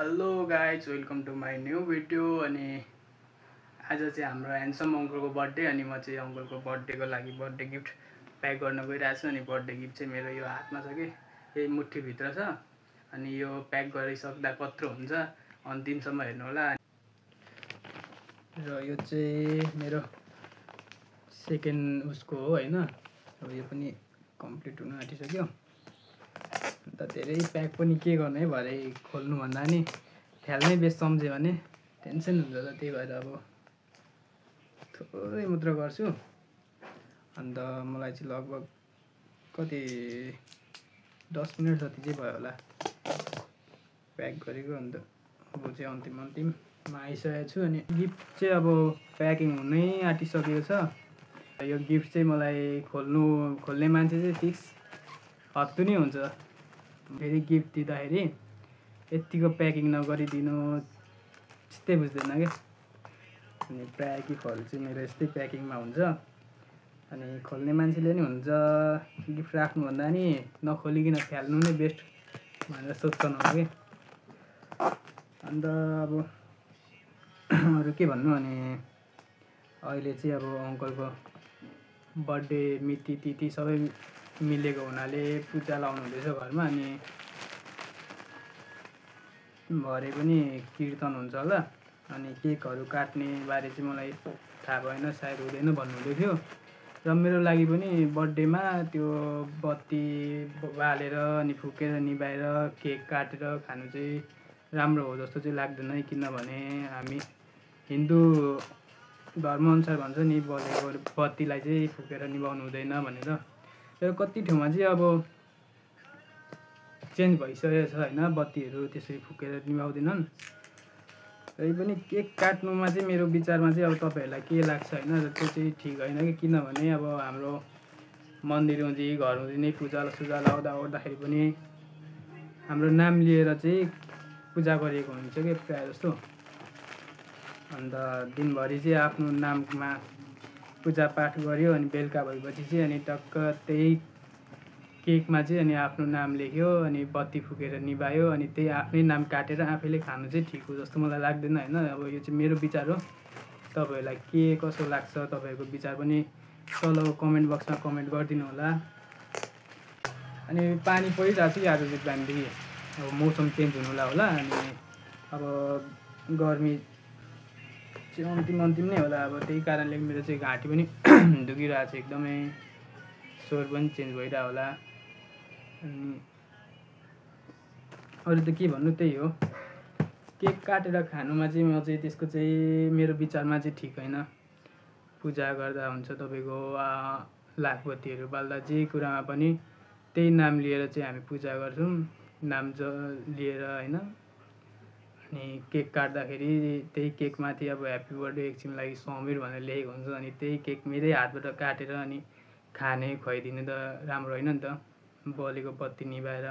Hello guys, welcome to my new video. अनि आज चाहिँ हाम्रो ह्यान्डसम अङ्कलको बर्थडे। अनि म चाहिँ अङ्कलको बर्थडेको लागि बर्थडे गिफ्ट प्याक गर्न गइरहेको छु। अनि बर्थडे गिफ्ट चाहिँ मेरो यो हातमा छ कि यही मुठीभित्र छ। अनि यो प्याक गरिसक्दा कत्रो हुन्छ अन्तिमसम्म हेर्नु होला। र यो चाहिँ मेरो सेकेन्ड उसको हो होइन। अब यो पनि कम्प्लिट हुन आँटिसक्यो। अन्त धेरै प्याक पनि के गर्ने है, भरे खोल्नुभन्दा नि फ्याल्नै बेस्ट सम्झ्यो भने टेन्सन हुन्छ। त त्यही भएर अब थोरै मात्र गर्छु। अन्त मलाई चाहिँ लगभग कति 10 मिनट जति चाहिँ भयो होला प्याक गरेको। अन्त अब चाहिँ अन्तिममा आइसकेको छु। अनि गिफ्ट चाहिँ अब प्याकिङ हुनै आँटिसकेको छ। यो गिफ्ट चाहिँ मलाई खोल्ने मान्छे चाहिँ फिक्स हत्तु नै हुन्छ। फेरि गिफ्ट दिँदाखेरि यत्तिको प्याकिङ नगरिदिनु त्यस्तै बुझ्दैन क्या। अनि प्रायः गिफ्टहरू चाहिँ मेरो यस्तै प्याकिङमा हुन्छ। अनि खोल्ने मान्छेले नि हुन्छ गिफ्ट राख्नुभन्दा नि नखोलिकन फ्याल्नु नै बेस्ट भनेर सोच्छन् होला कि। अन्त अब अरू के भन्नु। अनि अहिले चाहिँ अब अङ्कलको बर्थडे मिति तिथि सबै मिलेको हुनाले पूजा लाउनु हुँदैछ घरमा। अनि भरे पनि कीर्तन हुन्छ होला। अनि केकहरू काट्ने बारे चाहिँ मलाई थाहा भएन, सायद हुँदैन भन्नुहुँदै थियो। र मेरो लागि पनि बर्थडेमा त्यो बत्ती बालेर अनि फुकेर निभाएर केक काटेर खानु चाहिँ राम्रो हो जस्तो चाहिँ लाग्दैन। किनभने हामी हिन्दू धर्मअनुसार भन्छ नि बलेको बत्तीलाई चाहिँ फुकेर निभाउनु हुँदैन भनेर। तर कति ठाउँमा चाहिँ अब चेन्ज भइसकेको छ होइन, बत्तीहरू त्यसरी फुकेर निभाउँदैनन्। तै पनि केक काट्नुमा चाहिँ मेरो विचारमा चाहिँ अब तपाईँहरूलाई के लाग्छ होइन, त्यो चाहिँ ठिक होइन कि। किनभने अब हाम्रो मन्दिर हुँदी घर हुँदी नै पूजा ओर्दाखेरि पनि हाम्रो नाम लिएर चाहिँ पूजा गरिएको हुन्छ कि प्रायः जस्तो। अन्त दिनभरि चाहिँ आफ्नो नाममा पूजापाठ गऱ्यो। अनि बेलुका भएपछि चाहिँ अनि टक्क त्यही केकमा चाहिँ अनि आफ्नो नाम लेख्यो अनि बत्ती फुकेर निभायो। अनि त्यही आफ्नै नाम काटेर आफैले खानु चाहिँ ठिक हो जस्तो मलाई लाग्दैन होइन। अब यो चाहिँ मेरो विचार हो। तपाईँहरूलाई के कसो लाग्छ तपाईँहरूको विचार पनि तल कमेन्ट बक्समा कमेन्ट गरिदिनु होला। अनि पानी परिरहेको छ आज चाहिँ बिहानदेखि। अब मौसम चेन्ज हुनुलाई होला। अनि अब गर्मी चाहिँ अन्तिम नै होला। अब त्यही कारणले मेरो चाहिँ घाँटी पनि दुखिरहेको छ एकदमै, स्वर पनि चेन्ज भइरहेको होला। अनि अरू त के भन्नु, त्यही हो। केक काटेर खानुमा चाहिँ म चाहिँ त्यसको चाहिँ मेरो विचारमा चाहिँ ठिक होइन। पूजा गर्दा हुन्छ तपाईँको लाखबत्तीहरू बाल्दा जे कुरामा पनि त्यही नाम लिएर चाहिँ हामी पूजा गर्छौँ, नाम लिएर होइन। अनि केक काट्दाखेरि त्यही केकमाथि अब ह्याप्पी बर्थडे एकछिन लागि समीर भनेर लेखेको हुन्छ। अनि त्यही केक मेरै हातबाट काटेर अनि खाने खुवाइदिने त राम्रो होइन नि त, बलेको बत्ती निभाएर।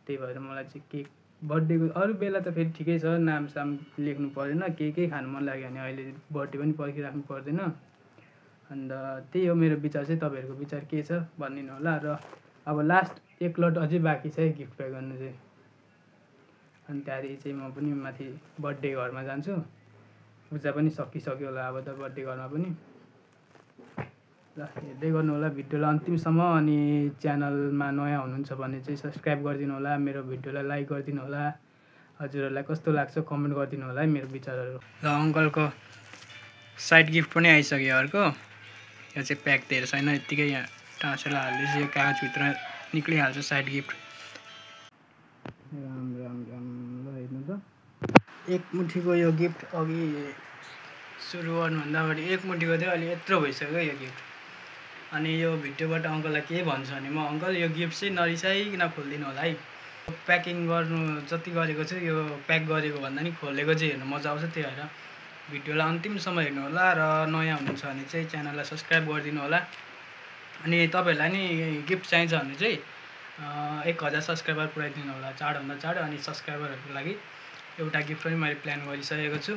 त्यही भएर मलाई चाहिँ केक बर्थडेको अरू बेला त फेरि ठिकै छ, नामसाम लेख्नु परेन, केकै खानु मन लाग्यो भने अहिले बर्थडे पनि पर्खिराख्नु पर्दैन। अन्त त्यही हो मेरो विचार चाहिँ। तपाईँहरूको विचार के छ भनिदिनु होला। र अब लास्ट एक लट अझै बाँकी छ है गिफ्ट प्याक गर्नु चाहिँ। अनि त्यहाँदेखि चाहिँ म पनि माथि बर्थडे घरमा जान्छु। पूजा पनि सकिसक्यो होला अब त बर्थडे घरमा पनि। ल हेर्दै गर्नु होला भिडियोलाई अन्तिमसम्म। अनि च्यानलमा नयाँ हुनुहुन्छ भने चाहिँ सब्सक्राइब गरिदिनु होला, मेरो भिडियोलाई लाइक गरिदिनु होला। हजुरहरूलाई कस्तो लाग्छ कमेन्ट गरिदिनु होला है मेरो विचारहरू। र अङ्कलको साइड गिफ्ट पनि आइसक्यो अर्को। यो चाहिँ प्याक दिएर छैन, यत्तिकै यहाँ टाँसेर हाल्दैछु, यो कागजभित्र निक्लिहाल्छ साइड गिफ्ट। राम राम राम। ल हेर्नु त, एक मुठीको यो गिफ्ट अघि सुरु गर्नुभन्दा अगाडि एक मुठीको थियो, अहिले यत्रो भइसक्यो यो गिफ्ट। अनि यो भिडियोबाट अङ्कललाई के भन्छु भने म अङ्कल यो गिफ्ट चाहिँ नरिसाइकन खोलिदिनु होला है। प्याकिङ गर्नु जति गरेको छु यो प्याक गरेको भन्दा नि खोलेको चाहिँ हेर्नु मजा आउँछ। त्यही भएर भिडियोलाई अन्तिमसम्म हेर्नु होला। र नयाँ हुनुहुन्छ भने चाहिँ च्यानललाई सब्सक्राइब गरिदिनु होला। अनि तपाईँहरूलाई नि गिफ्ट चाहिन्छ भने चाहिँ 1000 सब्सक्राइबर पुऱ्याइदिनु होला चाँडोभन्दा चाँडो। अनि सब्सक्राइबरहरूको लागि एउटा गिफ्ट पनि मैले प्लान गरिसकेको छु।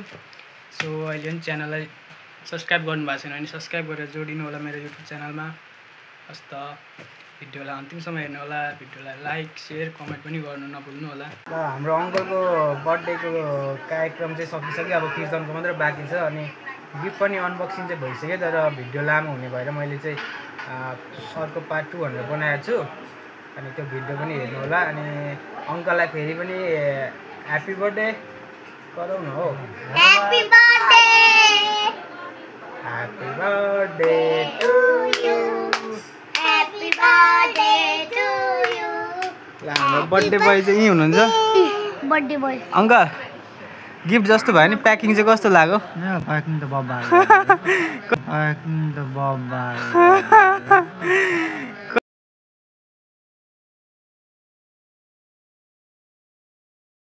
सो अहिले पनि च्यानललाई सब्सक्राइब गर्नुभएको छैन भने सब्सक्राइब गरेर जोडिनु होला मेरो युट्युब च्यानलमा। हस् त। भिडियोलाई अन्तिमसम्म हेर्नु होला। भिडियोलाई लाइक सेयर कमेन्ट पनि गर्नु नभुल्नु होला। र हाम्रो अङ्कलको बर्थडेको कार्यक्रम चाहिँ सकिसक्यो, अब कीर्तनको मात्रै बाँकी छ। अनि गिफ्ट पनि अनबक्सिङ चाहिँ भइसक्यो, तर भिडियो लामो हुने भएर मैले चाहिँ अर्को पार्ट 2 भनेर बनाएको छु। अनि त्यो भिडियो पनि हेर्नु होला। अनि अङ्कललाई फेरि पनि ह्याप्पी बर्थडे गरौँ न हो। Happy birthday happy birthday to you. Happy birthday to you. ल हाम्रो बर्थडे बोय चाहिँ यहीँ हुनुहुन्छ। बर्थडे बोय अङ्कल गिफ्ट जस्तो भयो नि, प्याकिङ चाहिँ कस्तो लाग्यो? प्याकिङ त बब्बा